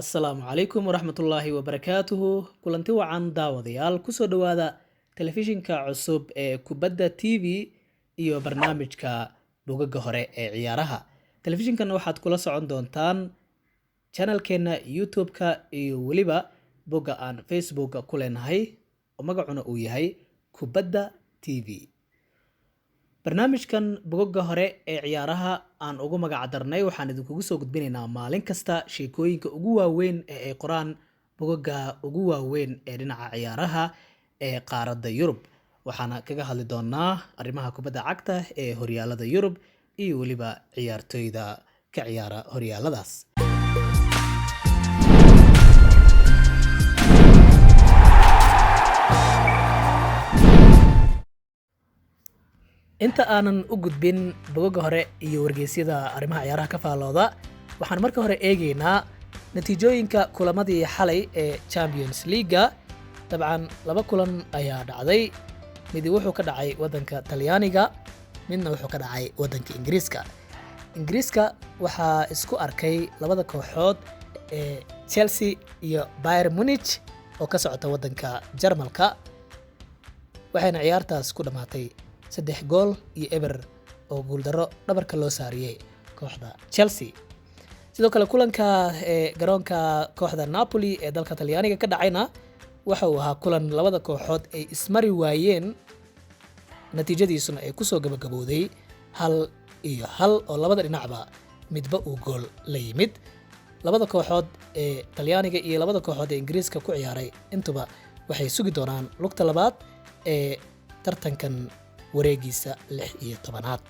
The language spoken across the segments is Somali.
Asalaamu calaykum waraxmatullaahi wabarakaatuhu. Kulanti wacan, daawadayaal. Kusoo dhowaada telefishinka cusub ee Kubadda TV iyo barnaamijka Bogaga Hore ee Ciyaaraha. Telefishinkan waxaad kula socon doontaan channelkeena YouTube-ka iyo weliba bogga aan Facebooka ku leenahay oo magacuna uu yahay Kubadda TV. Barnaamijkan Bogoga Hore ee Ciyaaraha aan ugu magac darnay waxaan idinkugu soo gudbinaynaa maalin kasta sheekooyinka ugu waaweyn ee ay qoraan bogoga ugu waaweyn ee dhinaca ciyaaraha ee qaaradda Yurub. Waxaana kaga hadli doonaa arrimaha kubadda cagta ee horyaalada Yurub iyo weliba ciyaartoyda ka ciyaara horyaaladaas. Inta aanan u gudbin bogoga hore iyo wargeysyada arrimaha ciyaaraha ka faallooda, waxaan marka hore eegeynaa natiijooyinka kulamadii xalay ee Champions League-ga. Dabcan laba kulan ayaa dhacday: midi wuxuu ka dhacay waddanka Talyaaniga, midna wuxuu ka dhacay waddanka Ingiriiska. Ingiriiska waxaa isku arkay labada kooxood ee Chelsea iyo Bayern Munich oo ka socota waddanka Jarmalka, waxayna ciyaartaas ku dhammaatay 3 gool iyo 0 oo guuldarro dhabarka loo saariyey kooxda Chelsea. Sidoo kale kulanka ee garoonka kooxda Napoli ee dalka Talyaaniga ka dhacayna waxa uu ahaa kulan labada kooxood ay ismari waayeen, natiijadiisuna ay kusoo gabagabowday 1-1 oo labada dhinacba midba uu gool la yimid. Labada kooxood ee Talyaaniga iyo labada kooxood ee Ingiriiska ku ciyaaray intuba waxay sugi doonaan lugta labaad ee tartankan wareegiisa 16aad.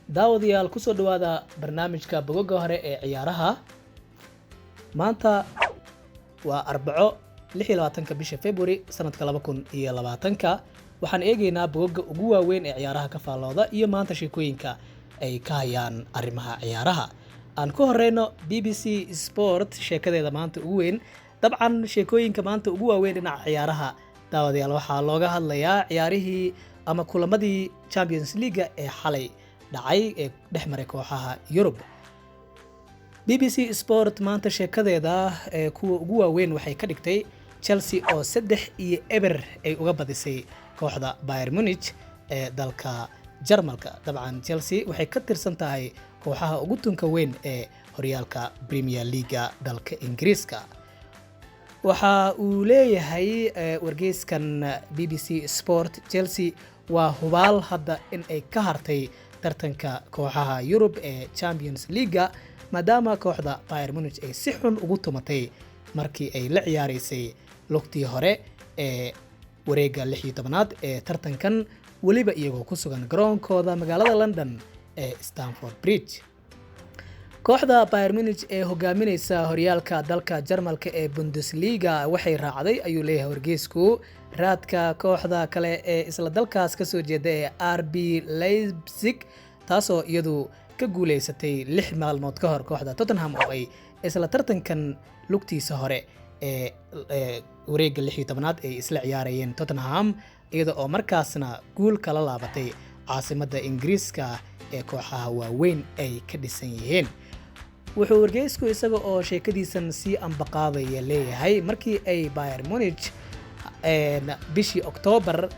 Daawadayaal, kusoo dhawaada barnaamijka Bogoga Hore ee Ciyaaraha. Maanta waa Arbaco, 26-ka bisha February, sanadka 2020-ka. Waxaan eegeynaa bogoga ugu waaweyn ee ciyaaraha ka faallooda iyo maanta sheekooyinka ay ka hayaan arrimaha ciyaaraha. Aan ku horeyno BBC Sport, sheekadeeda maanta ugu weyn. Dabcan sheekooyinka maanta ugu waaweyn dhinaca ciyaaraha, daawadayaal, waxaa looga hadlayaa ciyaarihii ama kulamadii Champions League-ga ee xalay dhacay ee dhex maray kooxaha Yurub. BBC Sport maanta sheekadeeda ee kuwa ugu waaweyn waxay ka dhigtay Chelsea oo 3-0 ay uga badisay kooxda Bayern Munich ee dalka Jarmalka. Dabcan Chelsea waxay ka tirsan tahay kooxaha ugu tunka weyn ee horyaalka Premier League-ga dalka Ingiriiska. Waxa uu leeyahay wargeyskan BBC Sport, Chelsea waa hubaal hadda in ay ka hartay tartanka kooxaha Yurub ee Champions League-ga, maadaama kooxda Bayern Munich ay si xun ugu tumatay markii ay la ciyaareysay lugtii hore ee wareegga 16aad ee tartankan, weliba iyagoo ku sugan garoonkooda magaalada London ee Stamford Bridge. Kooxda Bayern Munich ee hogaamineysa horyaalka dalka Jarmalka ee Bundesliga waxay raacday, ayuu leeyahay wargeysku, raadka kooxda kale ee isla dalkaas kasoo jeeda ee RB Leipzig, taasoo iyadu ka guuleysatay 6 maalmood ka hor kooxda Tottenham oo ay isla tartankan lugtiisa hore ee wareegga 16aad ay isla ciyaarayeen Tottenham, iyada oo markaasna guul kala laabatay caasimadda Ingiriiska ee kooxaha waaweyn ay ka dhisan yihiin. Wuxuu wargeysku isaga oo sheekadiisan sii ambaqaadaya leeyahay, markii ay Bayern Munich bishii Oktoobar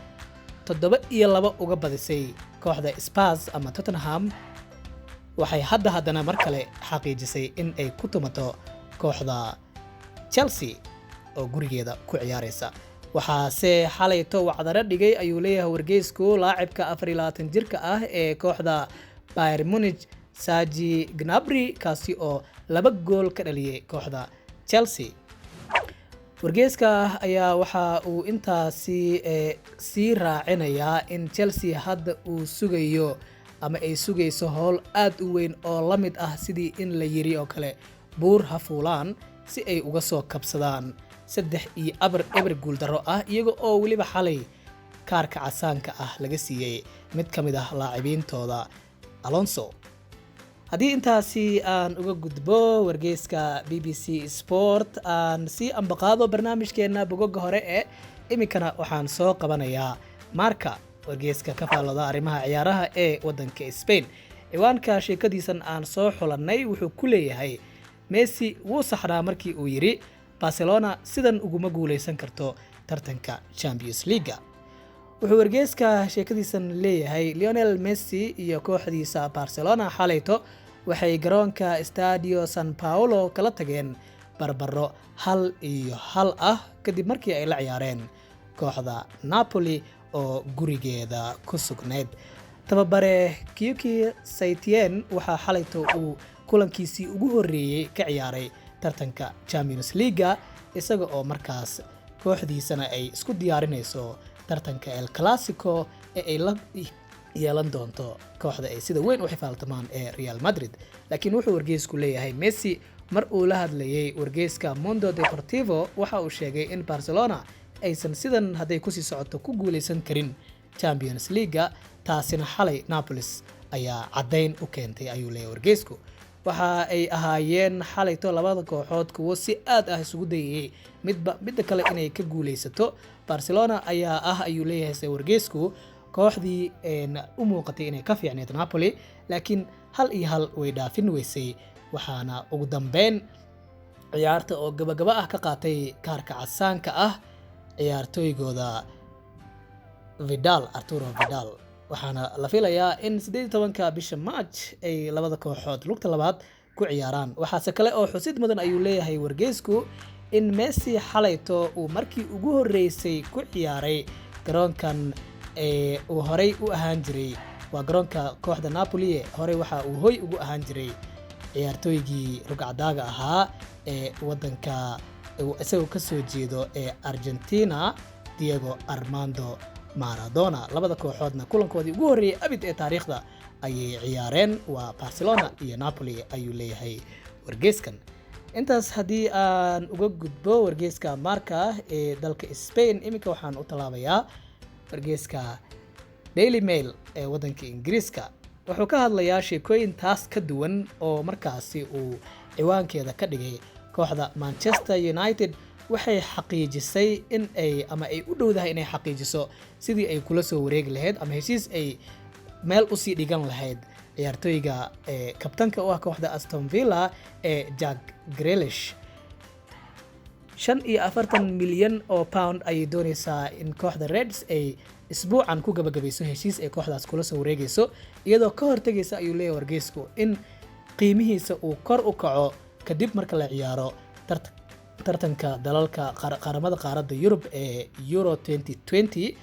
7-2 uga badisay kooxda Spurs ama Tottenham, waxay hadda haddana mar kale xaqiijisay in ay ku tumato kooxda Chelsea oo gurigeeda ku ciyaareysa. Waxaase xalayto wacdaro dhigay, ayuu leeyahay wargeysku, laacibka 24 jirka ah ee kooxda Bayern Munich, Serge Gnabry, kaasi oo 2 gool ka dhaliyay kooxda Chelsea. Wargeyska ayaa waxa uu intaasi sii raacinayaa in Chelsea hadda uu sugayo ama ay sugayso howl aad u weyn oo la mid ah sidii in la yiri oo kale buur ha fuulaan, si ay uga soo kabsadaan 3-0 guuldarro ah, iyaga oo weliba xalay kaarka casaanka ah laga siiyey mid ka mid ah laacibiintooda, Alonso. Haddii intaasi aan uga gudbo wargeyska BBC Sport, aan sii ambaqaado barnaamijkeena Bogoga Hore ee iminkana waxaan soo qabanayaa Marca, wargeyska ka faallooda arrimaha ciyaaraha ee waddanka Spain. Ciwaanka sheekadiisan aan soo xulannay wuxuu ku leeyahay Messi wuu saxnaa markii uu yidhi Barcelona sidan uguma guuleysan karto tartanka Champions League. Wuxuu wargeyska sheekadiisan leeyahay Lionel Messi iyo kooxdiisa Barcelona xalayto waxay garoonka Stadio San Paolo kala tageen barbaro 1-1 ah kadib markii ay la ciyaareen kooxda Napoli oo gurigeeda ku sugnayd. Tababare Quique Setien waxaa xalayto uu kulankiisii ugu horreeyey ka ciyaaray tartanka Champions League, isaga oo markaas kooxdiisana ay isku diyaarinayso tartanka El Clasico ee ay la yeelan doonto kooxda ay sida weyn u xifaaltamaan ee Real Madrid. Laakiin wuxuu wargeysku leeyahay Messi mar uu la hadlayay wargeyska Mundo Deportivo waxa uu sheegay in Barcelona aysan sidan hadday kusii socoto ku guuleysan karin Champions League, taasina xalay Napolis ayaa caddayn u keentay, ayuu leeyahay wargeysku. Waxa ay ahaayeen xalayto labada kooxood kuwo si aad ah isugu dayayay midba midda kale inay ka guuleysato. Barcelona ayaa ah, ayuu leeyahay se wargeysku, kooxdii u muuqatay inay ka fiicneyd Napoli, laakiin 1-1 way dhaafin weysay, waxaana ugu dambeyn ciyaarta oo gabagaba ah ka qaatay kaarka casaanka ah ciyaartooygooda Vidal, Arturo Vidal. Waxaana la filayaa in 18-ka bisha March ay labada kooxood lugta labaad ku ciyaaraan. Waxaase kale oo xusid mudan, ayuu leeyahay wargeysku, in Messi xalayto uu markii ugu horreysay ku ciyaaray garoonkan ee uu horey u ahaan jiray, waa garoonka kooxda Napoli, horey waxa uu hoy ugu ahaan jiray ciyaartooygii rugcadaaga ahaa ee waddanka isagoo ka soo jeedo ee Argentina, Diego Armando Maradona. Labada kooxoodna kulankoodii ugu horreeyey abid ee taariikhda ayay ciyaareen, waa Barcelona iyo Napoli, ayuu leeyahay wargeyskan. Intaas haddii aan uga gudbo wargeyska Marca ee dalka Spain, iminka waxaan u tallaabayaa wargeyska Daily Mail ee waddanka Ingiriiska. Wuxuu ka hadlayaa sheekooyin taas ka duwan oo markaasi uu ciwaankeeda ka dhigay kooxda Manchester United waxay xaqiijisay in ay ama ay u dhowdahay inay xaqiijiso sidii ay kula soo wareegi lahayd ama heshiis ay meel usii dhigan lahayd ciyaartooyga ee kabtanka u ah kooxda Aston Villa ee Jack Grealish. 45 milyan oo pound ayay dooneysaa in kooxda Reds ay isbuucan ku gabagabayso heshiis ay kooxdaas kula soo wareegayso, iyadoo ka hortegaysa, ayuu leeyahay wargeysku, in qiimihiisa uu kor u kaco kadib marka la ciyaaro tartanka dalalka qaramada qaaradda Yurub ee Euro 2020.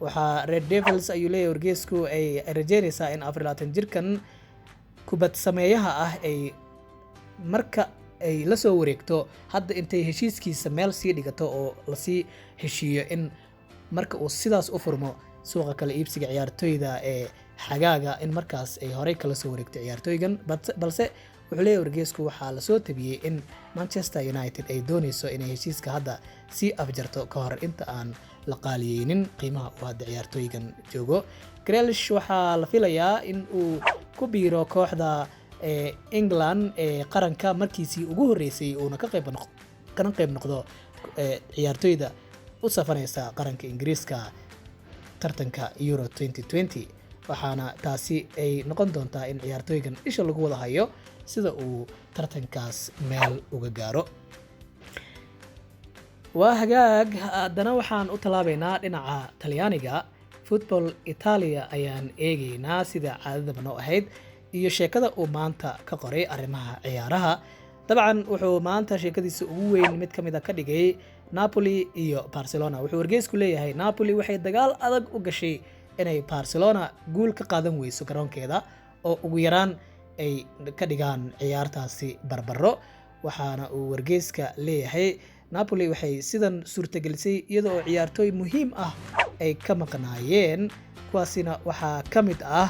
Waxaa Red Devils, ayuu leeyahay wargeysku, ay rajeynaysaa in 24 jirkan kubad sameeyaha ah ay marka ay la soo wareegto hadda intay heshiiskiisa meel sii dhigato oo lasii heshiiyo, in marka uu sidaas u furmo suuqa kala iibsiga ciyaartooyda ee xagaaga in markaas ay horey kala soo wareegto ciyaartooygan. Balse wuxuu leeyahay wargeysku waxaa lasoo tabiyey in Manchester United ay dooneyso inay heshiiska hadda sii afjarto ka hor inta aan la qaaliyeynin qiimaha uu hadda ciyaartooygan joogo. Grealish waxaa la filayaa in uu ku biiro kooxda ee England ee qaranka markiisii ugu horreysay, uuna ka qayb kana qayb noqdo ciyaartooyda u safanaysa qaranka Ingiriiska tartanka Euro 2020, waxaana taasi ay noqon doontaa in ciyaartooygan isha lagu wada hayo sida uu tartankaas meel uga gaaro. Waa hagaag, haddana waxaan u tallaabaynaa dhinaca Talyaaniga. Football Italia ayaan eegaynaa sida caadadaba noo ahayd iyo sheekada uu maanta ka qoray arrimaha ciyaaraha. Dabcan wuxuu maanta sheekadiisa ugu weyn mid ka mid a ka dhigay Napoli iyo Barcelona. Wuxuu wargeysku leeyahay Napoli waxay dagaal adag u gashay inay Barcelona guul ka qaadan weyso garoonkeeda oo ugu yaraan ay ka dhigaan ciyaartaasi barbaro. Waxaana uu wargeyska leeyahay Napoli waxay sidan suurtagelisay iyada oo ciyaartooy muhiim ah ay ka maqnaayeen, kuwaasina waxaa ka mid ah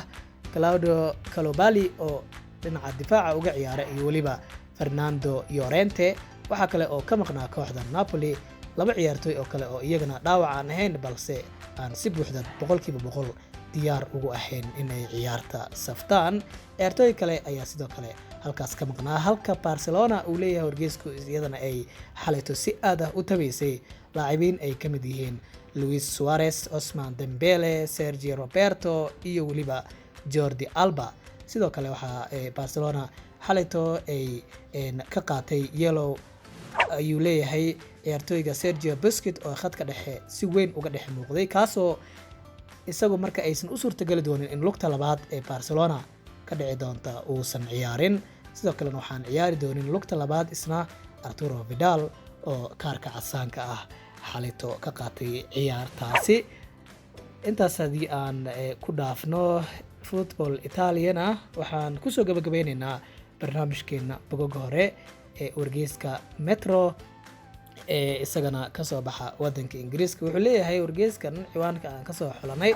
Kalidou Koulibaly oo dhinaca difaaca uga ciyaara iyo weliba Fernando Llorente. Waxaa kale oo ka maqnaa kooxda Napoli laba ciyaartooy oo kale oo iyagana dhaawac aan ahayn, balse aan si buuxda 100% diyaar ugu ahayn inay ciyaarta saftaan. Ciyaartooy kale ayaa sidoo kale halkaas ka maqnaa, halka Barcelona, uu leeyahay wargeysku, iyadana ay xalayto si aad ah u tabaysay laacibiin ay ka mid yihiin Luis Suarez, Ousmane Dembele, Sergio Roberto iyo weliba Jordi Alba. Sidoo kale waxaa Barcelona xalayto ay ka qaatay yellow, ayuu leeyahay, ciyaartooyga Sergio Busquets oo khadka dhexe si weyn uga dhex muuqday, kaasoo isagu marka aysan u suurtageli doonin in lugta labaad ee Barcelona ka dhici doonta uusan ciyaarin. Sidoo kalena waxaan ciyaari doonin lugta labaad isna Arturo Vidal oo kaarka casaanka ah xalito ka qaatay ciyaartaasi. Intaas haddii aan ku dhaafno Football Italiana, waxaan kusoo gabagabeyneynaa barnaamijkeena bogoga hore ee wargeyska Metro ee isagana kasoo baxa wadanka Ingiriiska. Wuxuu leeyahay wargeyskan ciwaanka aan kasoo xulanay: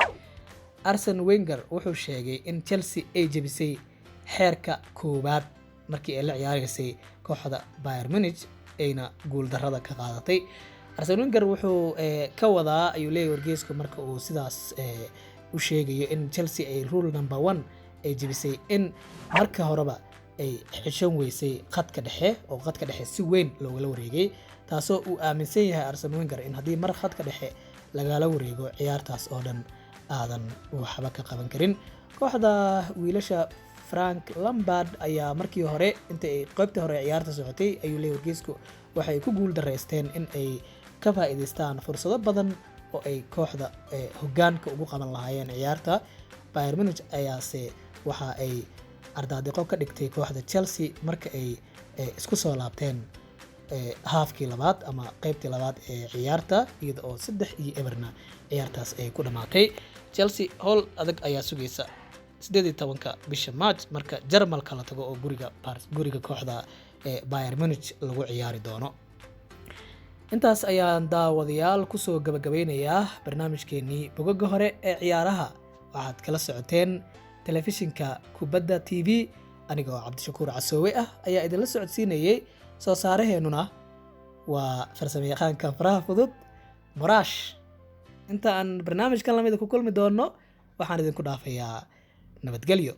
Arsene Wenger wuxuu sheegay in Chelsea ay jebisay xeerka koowaad markii ay la ciyaareysay kooxda Bayern Munich, ayna guuldarrada ka qaadatay. Arsene Wenger wuxuu ka wadaa, ayuu leeyahay wargeysku, marka uu sidaas u sheegayo in Chelsea ay rule number one ay jebisay, in marka horeba ay xishan weysay khadka dhexe oo khadka dhexe si weyn loogala wareegay, taasoo uu aaminsan yahay Arsene Wenger in haddii mar khadka dhexe lagala wareego, ciyaartaas oo dhan aadan waxba ka qaban karin. Kooxda wiilasha Frank Lampard ayaa markii hore, inta ay qaybtii hore ciyaarta socotay, ayuu leeyahay wargeysku, waxay ku guul daraysteen in ay ka faa'iidaystaan fursado badan oo ay kooxda hoggaanka ugu qaban lahaayeen ciyaarta. Bayern Munich ayaase waxa ay ardaadiqo ka dhigtay kooxda Chelsea marka ay isku soo laabteen haafkii labaad ama qeybtii labaad ee ciyaarta, iyada oo 3-0na ciyaartaas ay ku dhamaatay. Chelsea howl adag ayaa sugaysa 18-ka bisha March, marka Jarmalka la tago oo guriga kooxda Bayern Munich lagu ciyaari doono. Intaas ayaan daawadayaal kusoo gabagabeynayaa barnaamijkeenii bogoga hore ee ciyaaraha. Waxaad kala socoteen telefishinka Kubadda TV. Aniga oo Cabdishakuur Casoowe ah ayaa idinla socodsiinayey, soo saaraheennuna waa farsamayaqaanka faraha fudud Moraash. Inta aan barnaamijkan lamida ku kulmi doonno, waxaan idinku dhaafayaa nabadgelyo.